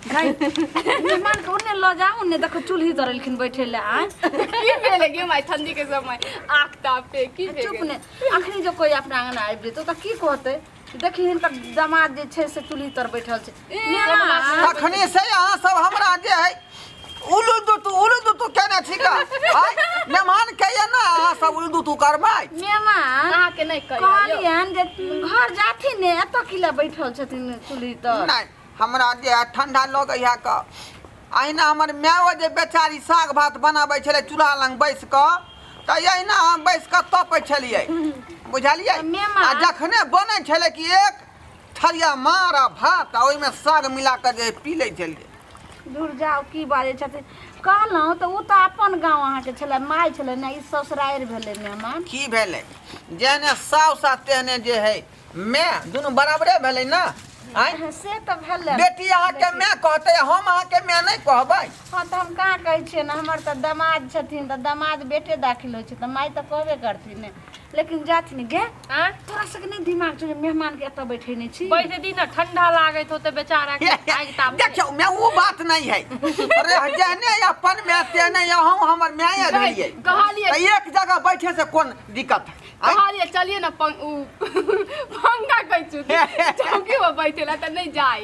गई मेहमान के ओने लऽ जाउ ने देखो चूल्ही तर एलखिन बैठे ले आय। की भेलै गे माय, ठंडी के समय आग तापे की भेल? चुप ने, अखनी जो कोई अपना अंगना आबि जेतौ तऽ की कहतै? देखी हिनकर दामाद जे छै से चूल्ही तर बैठल छै। मेहमान तखने से अहाँ सब हमरा जे है उलू दुतू उलू दुतू केने छी का आय? मेहमान के ये ना अहाँ सब उलू दुतू करबै। मेहमान अहाँके नहि कहियो। कहलियनि जे घर जाथिन ने, एतऽ की लए बैठल छथिन चूल्ही तर? नहि, हमरा जे है ठंडा लगैया क। अहिना हमर मायो जे बेचारी साग भात बनाबै छलै चूल्हा लग बैस कऽ, तऽ अहिना हम बैस कऽ तपै छलियै, बुझलियै? मेमा- आ जखने बनै छलै कि एक थरिया मार आ भात आ ओहिमे साग मिला कऽ जे पी लै छलियै। दूर जाउ, की बाजै छथिन। कहलहुँ तऽ ओ तऽ अपन गाँव अहाँके छलै, माय छलै ने, ई ससुरारि भेलै मेहमान। की भेलै? जेहने साउस आ तेहने जे है माय, दुनू बराबरे भेलै ने? आँय? से तऽ भेलै। बेटी अहाँके माय कहतै, हम अहाँके माय नहि कहबै? हँ, तऽ हम कहाँ कहै छियै ने, हमर तऽ दमाद छथिन, तऽ दमाद बेटे दाखिल होइ छै, तऽ माय तऽ कहबे करथिन ने। लेकिन जाथिन गे। आँय? तोरा सबके नहि दिमाग छौ जे मेहमान के एतऽ बैठेने छी? बैठे दी ने, ठंडा लागैत होते बेचारा के, आगि ताप। देखियौ मैं, वो बात नहीं है। अरे जेहने अपन माय तेहने अहूँ हमर माये भेलियै। कहलियै। तऽ एक जगह बैठे से कोन दिक्कत है? आँय? कहलियै चलिए ने, उ पंखा कहै छु, चौकी पर बैठे ला तऽ नहि जाइ।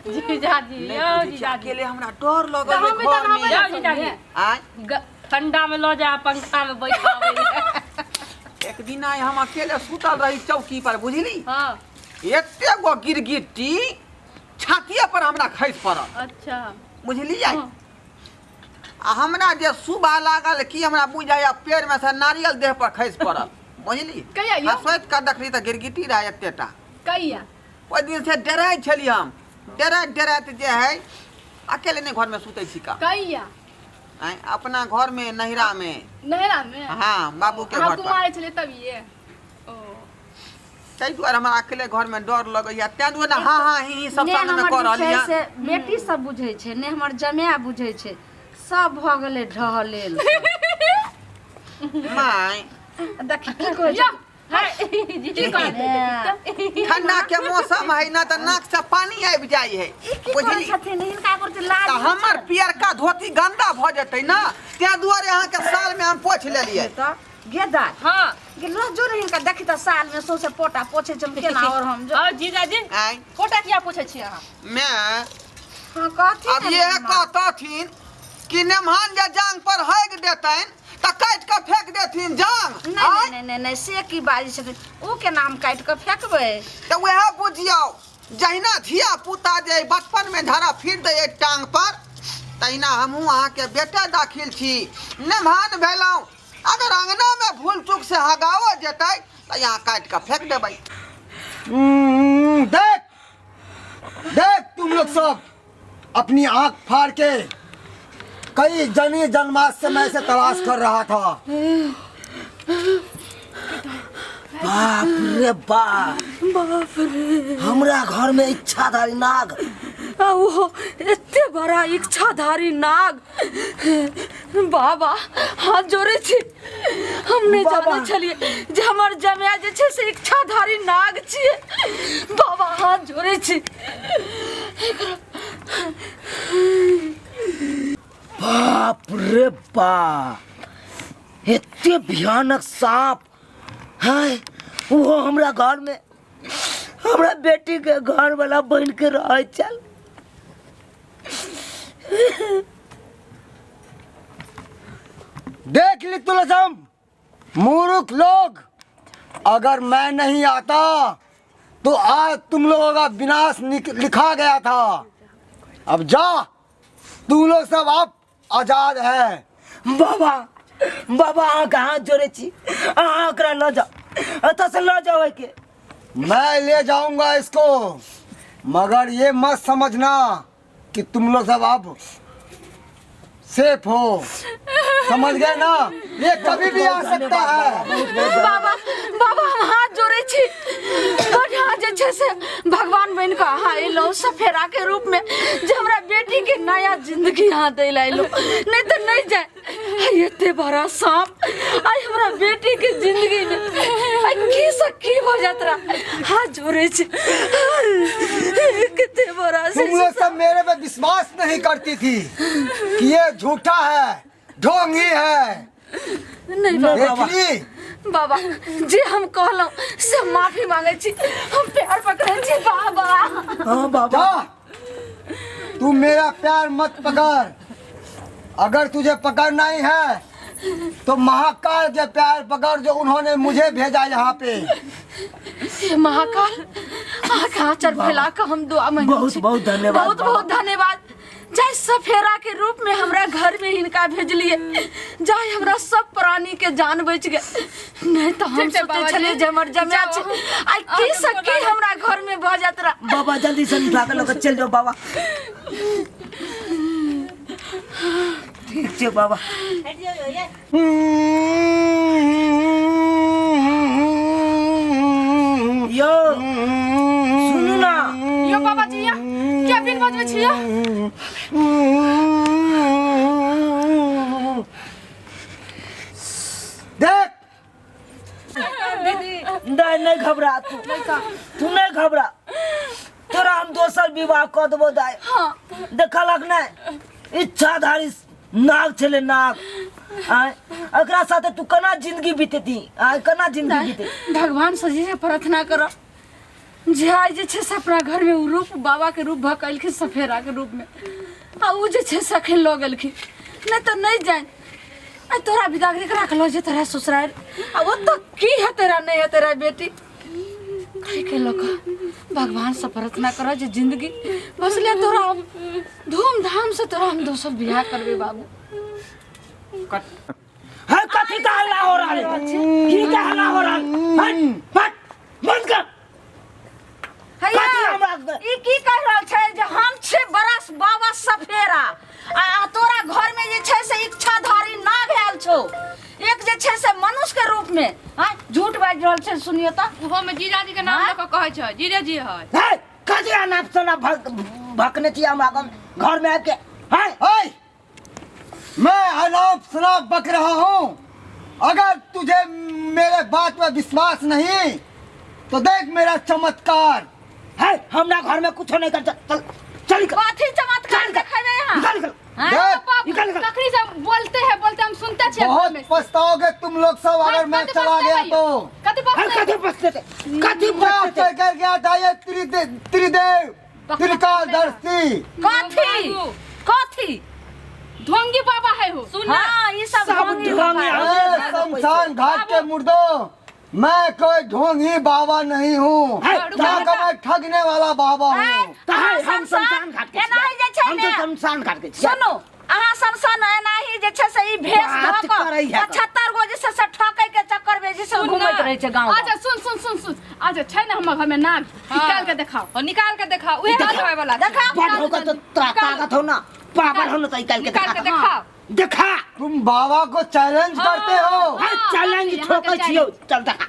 जीजाजी नहि यौ। बुझै छियै, जीजाजी अकेले हमरा डर लगल तऽ हमे तऽ घर में। रहबै यौ ने जीजाजी। संगे। आँय? ठंडा में लऽ जा, पंखा में बैठाबै ले। एक दिन आइ हम अकेले सुतल रही चौकी पर, बुझली? हाँ। एते गो गिरगिट्टी छातिए पर हमरा खसि पड़ल। अच्छा। बुझलियै? आ हमरा जे सुबह लागल कि हमरा बुझाइया पेड़ में से नारियल देह पर खसि पड़ल, बुझली? कहिया यौ? आ सोचि कऽ देखली तऽ गिरगिटी रहै एतेटा। कहिया? ओहि दिन से डराइ छलियै हम, डराइत डराइत जे है अकेले नहि घर में सुतै छी का। कहिया? आँय, अपना घर में, नैहरा में। नैहरा में? हाँ, बाबू के अहाँ घर पर। कुमारे छलियै तभिए? ओ। ताहि दुआरे हमरा अकेले घर में डर लगैया, ताहि दुआरे ने हाँ हाँ ही ही सब ने संग में हमर कऽ जे रहली छै हँ। से बेटी सब बुझै छै ने, हमर जमाय बुझै छै, सब भऽ गेलै ढहलेल। माय। देखी की कहै छै। की कहै? ठंडा के मौसम है ना, तऽ नाक से पानी आबि जाइ है। ई की करै बुझली? छथिन? हिनका करते लाज तऽ होइ हमर छै। पियरका धोती गंदा भऽ जेतै ना, ताहि दुआरे अहाँके साल में हम पोछि लेलियै। तऽ गेदा। हाँ। गे लो जो रे, हिनका देखी तऽ साल में सौंसे पोटा पोछै छै हम केना और हम जो। और जीजाजी। आँय? पोटा किया पोछै छी अहाँ? मैं हाँ, कहथिन अब ने ये मेहमान। कहतथिन कि नेमहान जे जांग पर हगि देतनि तऽ काटि कऽ फेंक देथिन जांग। नहि। आँय? नहि नहि नहि नहि, से की बाजै छथिन? ओ के नाम काटि कऽ फेकबै? तऽ वएह बुझियौ, जहिना धिया पुता जे बचपन में झड़ा फिर दै अइ टांग पर, तहिना हमहूँ अहाँके बेटे दाखिल छी, नेमहान भेलहुँ। अगर अंगना में भूल चूक से हगाओ जेतै तऽ यहाँ काटि कऽ फेंक देबै। देख देख, तुम लोग सब अपनी आंख फाड़ के, कई जनी जन्मास से मैं इसे तलाश कर रहा था। बाप रे बाप, बाप रे, हमरा घर में इच्छाधारी नाग। आ ओहो एते बड़ा इच्छाधारी नाग। बाबा, हाथ जोड़े छी, हम नहि बाबा। जानै छलियै जे हमर जमाय जे छै से इच्छाधारी नाग छियै। बाबा, हाथ जोड़े छी। बाप रे बाप, एते भयानक सांप है, वो हमरा घर में हमरा बेटी के घर वाला बन के रह चल। देख ली तुलसम, मूर्ख लोग, अगर मैं नहीं आता तो आज तुम लोगों का विनाश लिखा गया था। अब जा, तुम लोग सब अब आजाद है। बाबा, बाबा, अहाँके हाथ जोड़े छी, अहाँ ओकरा लऽ जाओ, एतऽ से लऽ जाओ एहिके। मैं ले जाऊंगा इसको, मगर ये मत समझना कि तुम लोग सब अब सेफ हो, समझ गए ना? ये कभी भी आ सकता है। बाबा, बाबा, हम हाथ जोड़े छी। बढ़िया जे छै से भगवान बनि कऽ अहाँ एलहुँ सफेरा के रूप में, जे हमरा बेटी के नया जिंदगी अहाँ दै लए एलहुँ, नहि तऽ नहि जाय। आइ एते बड़ा सांप आइ हमरा बेटी के जिंदगी में आइ की सब से की भऽ जात रहा हाथ जोड़ै छी कते बड़ा से तुम लोग सब मेरे पे विश्वास नहीं करती थी कि ये झूठा है ढोंगी है नहीं बाबा देख ली बाबा जे हम कहलहुँ से माफी मांगे छी हम प्यार पकड़ै छी बाबा हाँ बाबा जा तू मेरा प्यार मत पकड़ अगर तुझे पकड़ना ही है तो महाकाल के प्यार पकड़ जो उन्होंने मुझे भेजा यहाँ पे हे महाकाल अहाँके आँचर फैला कऽ हम दुआ मांगै बहुत छी। बहुत धन्यवाद बहुत बाबा। बहुत धन्यवाद जाहि सफेरा के रूप में हमरा घर में हिनका भेजलिए जाहि हमरा सब प्राणी के जान बच गेल नहीं तो हम ठीक छै सोचे बाबाजी। छलिए जे हमर जमाय जाउ छै अहाँ। आइ की अहाँके से गोर की लागै। हमरा घर में भऽ जात रहा बाबा जल्दी से उठा के लऽ के चलि जाओ बाबा ठीक छै बाबा यौ सुनू ना यो बाबा जी या क्या बिन बजबै छी यो देख नहीं नहीं घबरा तू तू नहीं घबरा तोरा हम दोसर विवाह कऽ देबो दाय देखलक नहीं इच्छाधारी नाग छलै नाग आय एकरा साथे तू केना जिंदगी बीतेती आय केना जिंदगी बीते भगवान से जे प्रार्थना कर जे आइ जे छै से अपना घर में उ रूप बाबा के रूप भऽ के एलखिन सफेरा के रूप में आ उ जे छै से अखन लऽ गेलखिन नहि तऽ नहि जानि आइ तोरा बिदागरी करा के लऽ जेतै रहे ससुरारि आ ओतऽ की हेतै रहे नहि हेतै रहे बेटी एहिके लऽ कऽ भगवानसँ प्रार्थना करऽ जे जिन्दगी बसले तोरा हम धूमधामसँ तोरा हम दोसर बियाह करबै बाबू है कथी का हल्ला हो रहा है की का हल्ला हो रहा है हट हट बंद कर हैया, कथी हमरा ई की कहि रहल छै जे हम छी बरस बाबा सफेरा आ तोरा घर में जे छै से इच्छाधारी नाग आयल छौ एक जे छै से मनुष्य के रूप में आँय झूठ बाजि रहल छै सुनियो तऽ ओहो में जीजाजी के नाम लऽ कऽ कहै छै जीजाजी है है कथी अनाप शनाप भकने छी हमरा घर में आबि के है ऐ, मैं अनाप शनाप बक रहा हूँ अगर तुझे मेरे बात में विश्वास नहीं तो देख मेरा चमत्कार है हमरा घर में कुछो नहीं कर चल चल चल निकल कथी चमत्कार देखेबै अहाँ निकल निकल हाँ? देख निकल निकल तखनी से बोलते हैं बोलते हम सुनते छियै घर बहुत में से। पछताओगे तुम लोग सब अगर हाँ, मैं कथी चला गया पछतेबै? तो कथी है पछतेबै? कथी पछते कथी क्या पछते कर गया था ये त्रिदेव त्रिकालदर्शी कथी कथी ढोंगी बाबा है हो सुन ना हाँ ई सब सब ढोंगी ढोंगी बाबा। है। ए, शमशान घाट के मुर्दो मैं कोई ढोंगी बाबा नहीं हूँ है, ना का मैं ठगने वाला बाबा हूँ तऽ है, अहाँ हम शमशान घाट के एनाही जे छियै छै हम ने तऽ शमशान घाट के छियै सुनू अहाँ शमशान एनाही जे छै से ई भेष बात धऽ कऽ करै है। 75 गो जे छै से ठकै के चक्कर में जे छै सुन घूमैत ना। रहै छै गाँव अच्छा सुन सुन सुन सुन अच्छा छै ना हमर घर में नाग निकाल के देखाओ और निकाल के दिखाओ उहे हाथ वाला छै। देखाओ बड़ होकर तो तोरा ताकत हो ना पावर हो ना तो निकाल के निकाल के देखा देखाओ देखा तुम बाबा को चैलेंज करते हो है चैलेंज यहाँ ठोकै के छियौ चल देखा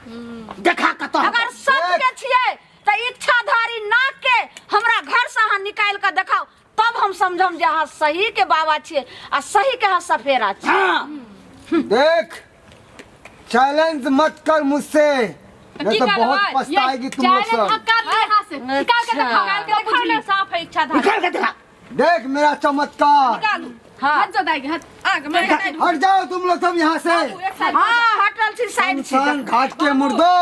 देखा कतऽ अगर सच के छियै तऽ इच्छाधारी नाग के हमरा घर से अहाँ निकालि कऽ देखाउ तब हम समझम जे अहाँ सही के बाबा छियै आ सही के अहाँ सफेरा छियै हाँ देख चैलेंज मत कर मुझसे नहीं तो बहुत पछताएगी तुम लोग सब से निकाल के देखाओ निकाल के दिखाओ ना सांप है इच्छाधारी निकाल के देखा देख मेरा चमत्कार निकालू हाँ हाथ जोदाएगी हाथ आग मैं हट जाओ तुम लोग सब यहाँ से एक साइड हाँ हटल छी साइड छी शमशान घाट के मुर्दो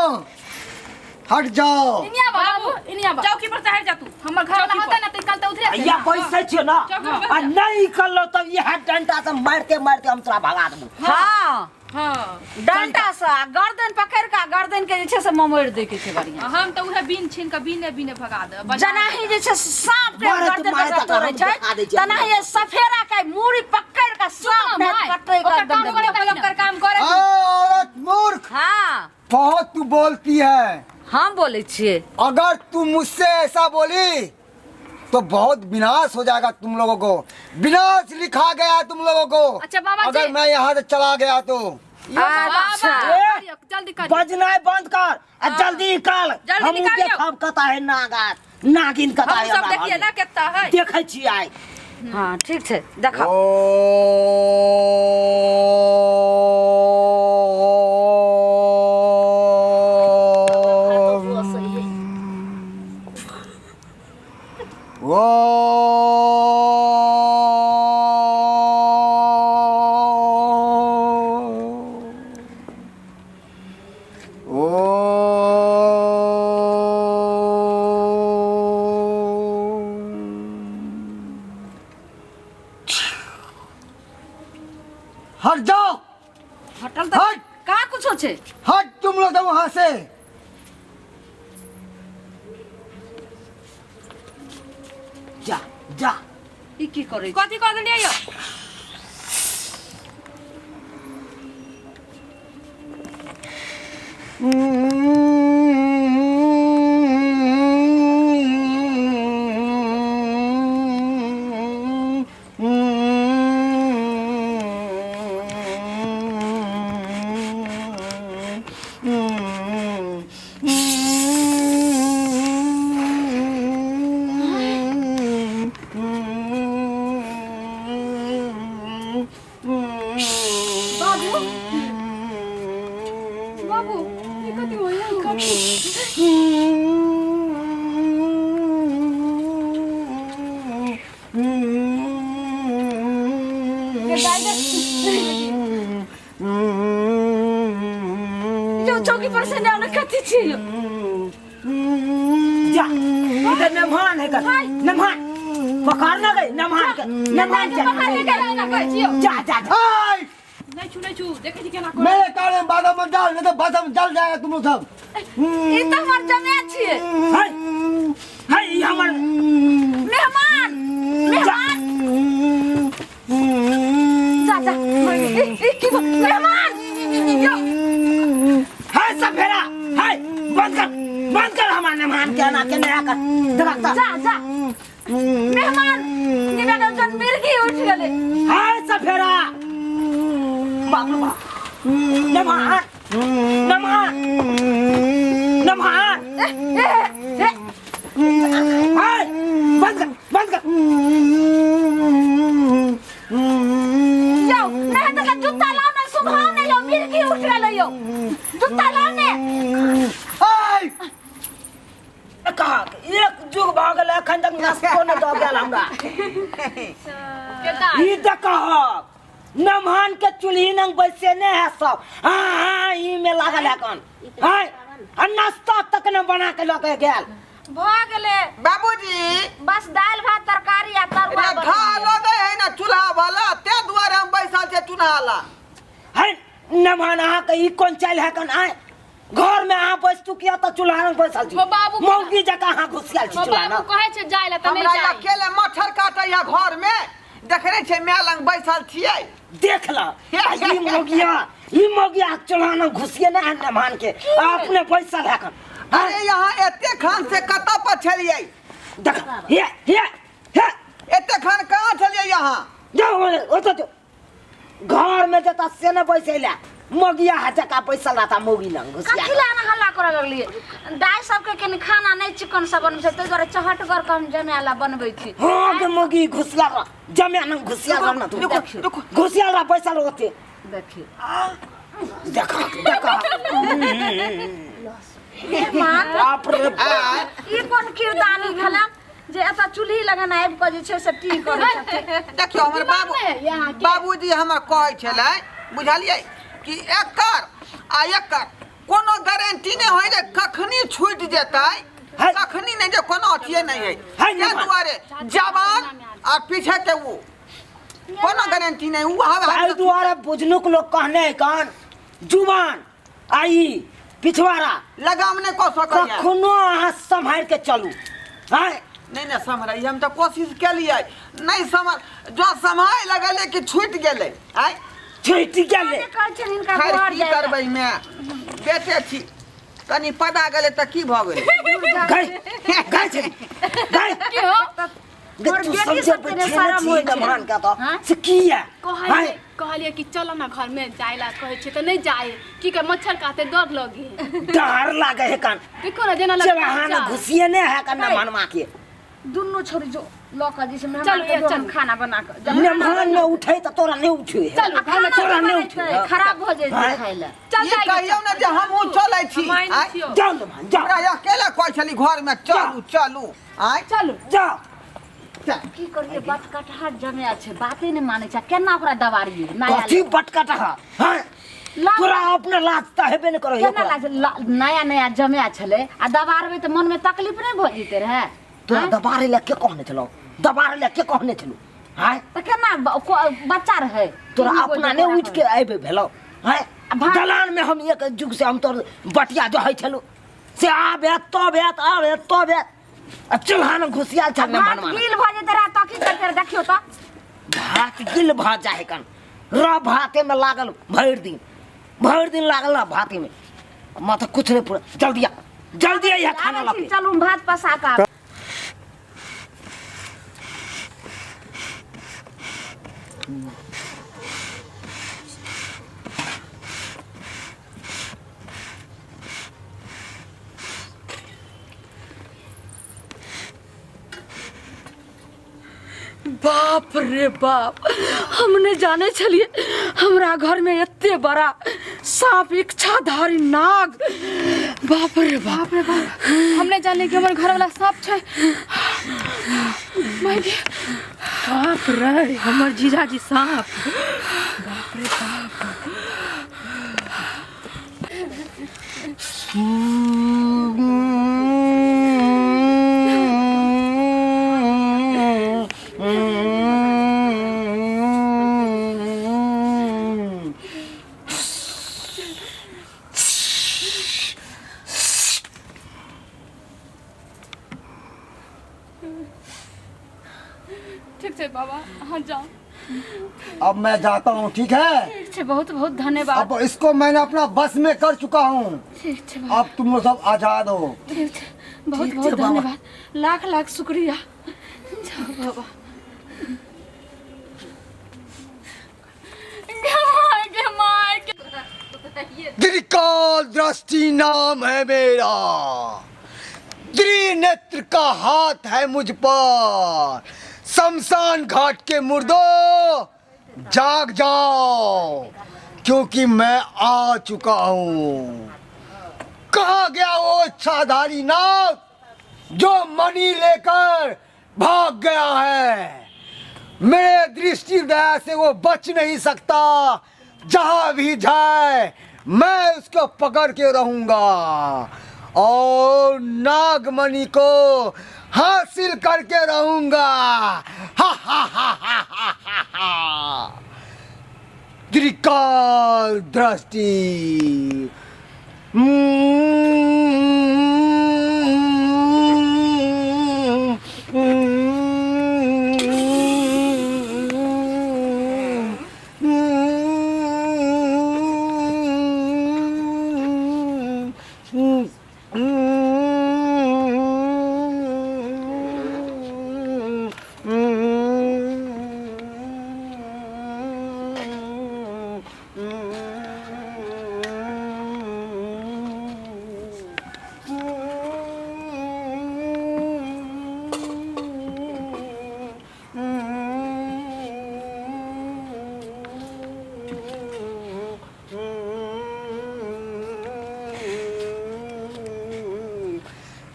हट जाओ इनिया बाबू इनिया बाबू चौकी पर से हट जा तू हमर घर में होता ना त कल त उधरे से या पैसा छियो ना चौकी पर आ नहीं निकललो तब इएह डंडा से मारते मारते हम तोरा भगा देबो हाँ हाँ डंटा से आ गर्दन पकड़ के आ गर्दन के जे छै से ममोड़ि दै के छै बढ़िया हम त उहे बीन छीन के बीने बीने भगा दे जेनाही जे छै से साँप के मारैत गर्दन मारैत के तोड़ै हम छै देखा दै छियै। तेनाही ये सफेरा के मूड़ी पकड़ के साँप के कटै के ओकर एकदम काम करे दबि ओकर काम करे ए, औरत मूर्ख हाँ बहुत तू बोलती है हम बोलै छियै अगर तू मुझसे ऐसा बोली तो बहुत विनाश हो जाएगा तुम लोगों को विनाश लिखा गया है तुम लोगों को अच्छा, बाबा जी। अगर मैं यहाँ से चला गया तो अच्छा करियो, जल्दी कर बजनाइ बंद कर आ जल्दी निकाल जल्दी हम निकालियौ। देखब कतऽ है नागा नागिन कतऽ हम है सब हमरा देखिए घरमे। ना कितना है देखै छी आइ हाँ ठीक छै देखो हट जाओ। हटल तऽ हट। कहाँ कुछो छै। हट तुम लोग सब वहां से। जा जा। ई की करै छै? कथी कऽ देलियै यौ? बाबू बाबू, ई कथी होइया? ई कथी? यौ, चौकी पर से ने कथी छी यौ? जा, इधर मेहमान है कर, मेहमान पकड़ ना गई, मेहमान के मेहमान के पकड़ ले गए ना, कहै छियौ। जा जा जा। हाय! नहि छू, नहि छू, देखै छी केना करै। मेरे कारण में बाधा मत डाल, नहीं तो बाधा में जल जाएगा तुम लोग सब। ई तऽ हमर जमे छियै। हाय हाय, ई हमर मेहमान, मेहमान, जा जा, ई की मेहमान यौ? हाय सफेरा, हाय, बंद कर, बंद कर हमार मेहमान के आना के नया कर देखा। जा जा, मेहमान निका के जन मिर्गी उठ गेलै। हाय सफेरा, बाप रे बाप, मेहमान मेहमान मेहमान। ए ए। हाय, बंद कर, बंद कर। यौ, नहीं तऽ जूता लाउ ने, सुभाव ने यौ, मिर्गी उठ गेलै यौ, जूता लाउ ने। हाय! कहा एक जुग भऽ गेल, एखन तक नाश्तो नहि दऽ गेल हमरा। केदार। ई देखह, मेहमान के चूल्ही नंग बैसेने है सब, हाँ हाँ, ई में लागल है कन हाय, आ नाश्ता तक ने बना के लऽ के गेल। भऽ गेलै। बाबूजी। बस दालि भात तरकारी आ तरुआ। रे घा लगे है ना चूल्हा वाला, ते दुआरे हम बैसल छै चूल्हा ला। है मेहमान, अहाँके ई कोन चालि है कन? आय घर में अहाँ बैसतू किया तऽ चूल्हा लग बैसल छी? हो बाबू। मौगी जकाँ अहाँ घुसियाल छी हो चूल्हा बाबू लग। कहै छै जाय लए तऽ नहि हमरा जाय। अकेले मच्छर काटै है घर में, देखने छै माय लंग बैसल छियै। देख ल, आ ई मौगिया, ई मौगिया चूल्हा लग घुसिए ने है मेहमान के, आ अपने बैसल है कन। अरे यहाँ एते खान से कतऽ पर छलियै? देख, हे हे हे। एते खान कहाँ छलियै यहाँ? जाओ ओतऽ जाओ, घर में जता से ने बैसै ला, मौगिया है जका बैसल रहता मौगी लंग घुसिया। कथी लए एना हल्ला करऽ लगलियै? दाइ सबके कनि खाना नहि चिकन सब बनबै छै, ताहि दुआरे चहटगर कऽ हम जमाए लए बनबै छी। हाँ के मौगी घुसिया रह, जमे न घुसिया रह ना तू। रुको रुको। घुसिया रह, बैसल ओते। देखियौ। देखा देखा। मेहमान। बाप रे बाप। आय। ई कोन किरदानी भेला जे एतऽ चूल्ही लगन आबि कऽ जे छै से टी करै छथिन? देखियौ हमर बाबू। नहि है अहाँके। बाबूजी हमर कहै छलै, बुझलियै कि एकर आ एकर कोनो गारंटी नहि होइ जे कखनी छूटि जेतै। है। कखनी नहि जे कोनो अथिए नहि है। है। ताहि नहि। दुआरे जवान आ पीछे के ओ कोनो गारंटी नहि ओ हवा। ताहि दुआरे बुझनुक लोग कहने है कान जुबान आई पिछवाड़ा लगाम नहि कऽ सकैया। कखनो अहाँ सम्हारि के चलू आँय। नहि नहि सम्हरै, हम तऽ कोशिश केलियै, नहि सम्हर, जँ सम्हारि लगलै कि छूटि गेलै आँय। छुटि गेलै। कहै छनि हिनका खैर घर की जाय लए। करबै, माय बेटे छी, कनि पदा गेलै तऽ की भऽ गेलै? गई गई छै गई। की हो? गे, हमर तू बेटी समझे सबके ने बैठे शरम होइ छी छै। मेहमान के तऽ हाँ? से किया? कहलियै आँय? कहलियै कि चलो ना घर में जाय ला, कहै छै तऽ नहि जाय, की कर, मच्छर काटे, डर लगे। डर लागे है कान। देखो ना जेना लगै चेवाहा ने घुसिए ने है कान मेहमानमा के। दुनू छोरी जो लऽ कऽ जे छै मेहमान चलू, के ये जो हम चलू। खाना बना कऽ मेहमान ने उठे तऽ तोरा नहि उठे है। चलू, घर में। तोरा नहि उठे है। खराब भऽ जेतै आँय? खाय लए। चल ई जाय। कहियौ ने जे हमहूँ चलै छी। हम आँय? छियौ। जाओ मेहमान जाओ। हमरा अकेले कहै छली घरमे चलू चलू, आँय। चलू। जाओ। चल। की करियै, बात कटहर जमाए छै, बाते नहि मानै छै, केना ओकरा दबारियै नया? कथी बटकट है? हाँ? ला- तोरा अपना लाज तऽ हेबे नहि करै। केना लाज नया नया जमाए छलै आ दबारबै तऽ मनमे तकलीफ नहि भऽ जेतै रहए? तोरा दबारे लए के कहने छलौ? दबारे लए के कहने छलौ? आय तऽ केना बच्चा रहै तोरा अपना नहि उठि के आबि भेलौ आय दलान में हम एक जुग से हम तोर बटिया जो है छलू से आबे तब आयत आबे तब आयत आ चूल्हा में घुसियाल छल ने भात मनमाना गील भऽ जेतै रह तऽ की करतै रह देखियौ तऽ भात गिल भऽ जाइ कन रह भाते में लागल भरि दिन भरि दिन लागल रह भाते में माथा कुछ नहीं पूरा जल्दी आ जल्दी आ खाना आबै छी, लके चलू हम भात पसा कऽ आबै। बाप रे बाप, हम नहि जानै छलियै हमरा घरमे एते बड़ा साँप, इच्छाधारी नाग। बाप रे बाप रे बाप, हम नहि जानै कि हमर घरवाला साँप छै। माय गे, बाप रे, हमर जीजाजी साँप। बाप रे बाप। ठीक छै बाबा, अहाँ जाउ। अब मैं जाता हूँ, ठीक है? ठीक छै, बहुत बहुत धन्यवाद। अब इसको मैंने अपना बस में कर चुका हूँ। ठीक छै। अब तुम लोग सब आजाद हो। ठीक छै, बहुत ठीक बहुत छै बाबा। धन्यवाद, लाख लाख शुक्रिया। जाओ बाबा। गे माय, गे माय गे। त्रिकाल दृष्टि नाम है मेरा, त्रिनेत्र का हाथ है मुझ पर। शमशान घाट के मुर्दों जाग जाओ, क्योंकि मैं आ चुका हूँ। कहाँ गया वो इच्छाधारी नाग जो मणि लेकर भाग गया है? मेरे दृष्टि दया से वो बच नहीं सकता। जहां भी जाए मैं उसको पकड़ के रहूंगा और नागमणि को हासिल करके रहूंगा। हा हा हा हा हा हा हा। त्रिकाल दृष्टि।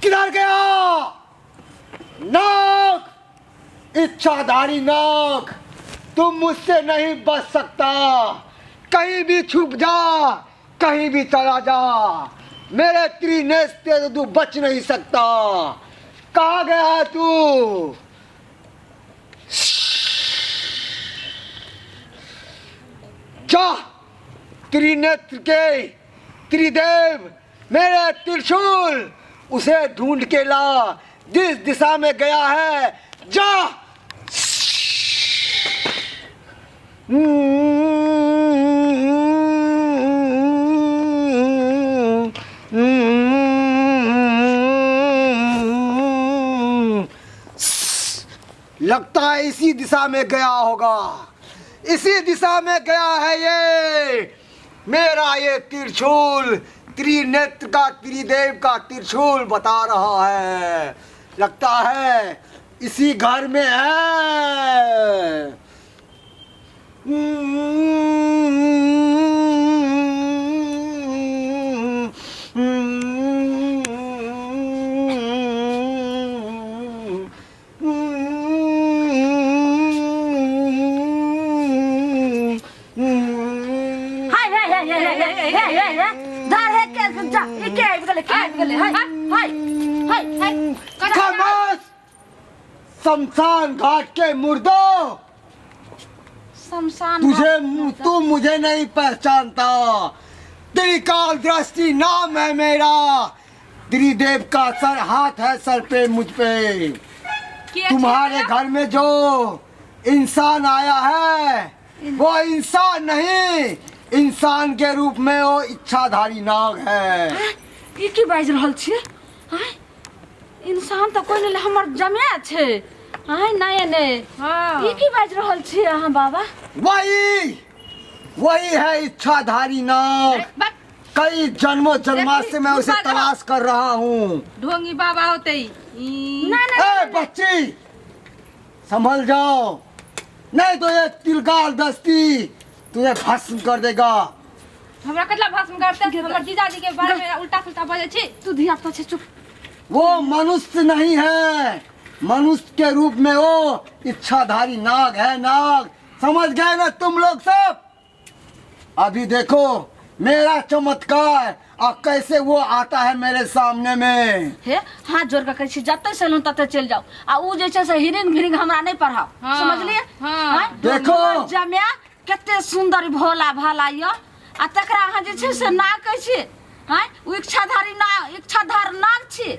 किधर गया नाग? इच्छाधारी नाग, तुम मुझसे नहीं बच सकता। कहीं भी छुप जा, कहीं भी चला जा, मेरे त्रिनेत्र से तू बच नहीं सकता। कहाँ गया है तू? जा, त्रिनेत्र के त्रिदेव मेरे त्रिशूल उसे ढूंढ के ला, जिस दिशा में गया है जा। लगता है इसी दिशा में गया होगा, इसी दिशा में गया है ये मेरा ये त्रिशूल, त्रिनेत्र का त्रिदेव का त्रिशूल बता रहा है। लगता है इसी घर में है। हाय हाय हाय हाय हाय हाय हाय हाय, धर हे के जा, ई के आबि गेलै, के आबि गेलै? हाय हाय हाय हाय। खामोश! शमशान घाट के मुर्दों, शमशान तुझे तू मुझे नहीं पहचानता। त्रिकाल दृष्टि नाम है मेरा, त्रिदेव का सर हाथ है सर पे मुझ पे। के तुम्हारे घर में जो इंसान आया है वो इंसान नहीं, इंसान के रूप में वो इच्छाधारी नाग है। ई की बाजि रहल छियै? आँय, इंसान तऽ कोइ नहि, हमर जमाए छै। आँय, नहि नहि। हाँ। ई की बाजि रहल छियै अहाँ बाबा? वही वही है इच्छाधारी नाग। बस कई जन्मों जन्मा से मैं उसे देखी, तलाश कर रहा हूँ। ढोंगी बाबा होते ई। नहि नहि। ए बच्ची, संभल जाओ, नहीं तो ये तिलकाल दस्ती तुझे भस्म कर देगा। हमरा कतला भस्म करते? हमर जीजाजी के बारे में उल्टा सुल्टा बजै छी। तू धिया पुता छै, चुप। वो मनुष्य नहीं है, मनुष्य के रूप में वो इच्छाधारी नाग है, नाग। समझ गए ना तुम लोग सब? अभी देखो मेरा चमत्कार, और कैसे वो आता है मेरे सामने में। हे, हाथ जोड़ कऽ कहै छी, जतऽ से एलहुँ ततऽ चलि जाउ, आ उ जे छै से हिरिंग भिरिंग हमरा नहि पढ़ाउ। हाँ, समझलियै? हाँ। आँय? देखो। हमर जमाए कते सुन्दर भोला भाला यऽ, आ तकरा अहाँ जे छै से नाग कहै छियै? आँय, ओ इच्छाधारी नाग, इच्छाधार नाग छी?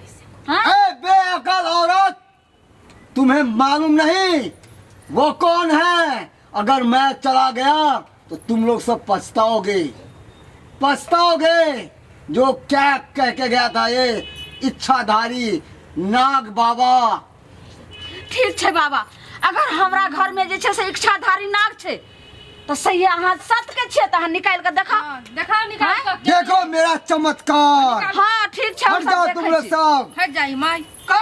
आँय? ए बेअकल औरत, तुम्हें मालूम नहीं वो कौन है। अगर मैं चला गया तो तुम लोग सब पछताओगे, पछताओगे। जो क्या कह के गया था ये इच्छाधारी नाग बाबा। ठीक छै बाबा, अगर हमरा घर में जे छै से इच्छाधारी नाग छै तऽ सही अहाँ सत्य के छियै तऽ अहाँ निकालि कऽ देखाउ। हाँ, देखाओ निकाल हाँ? के। देखो मेरा चमत्कार। हाँ, ठीक छै, हम हट सब जाओ तुम देखै लोग छी। सब। हट जाई माई।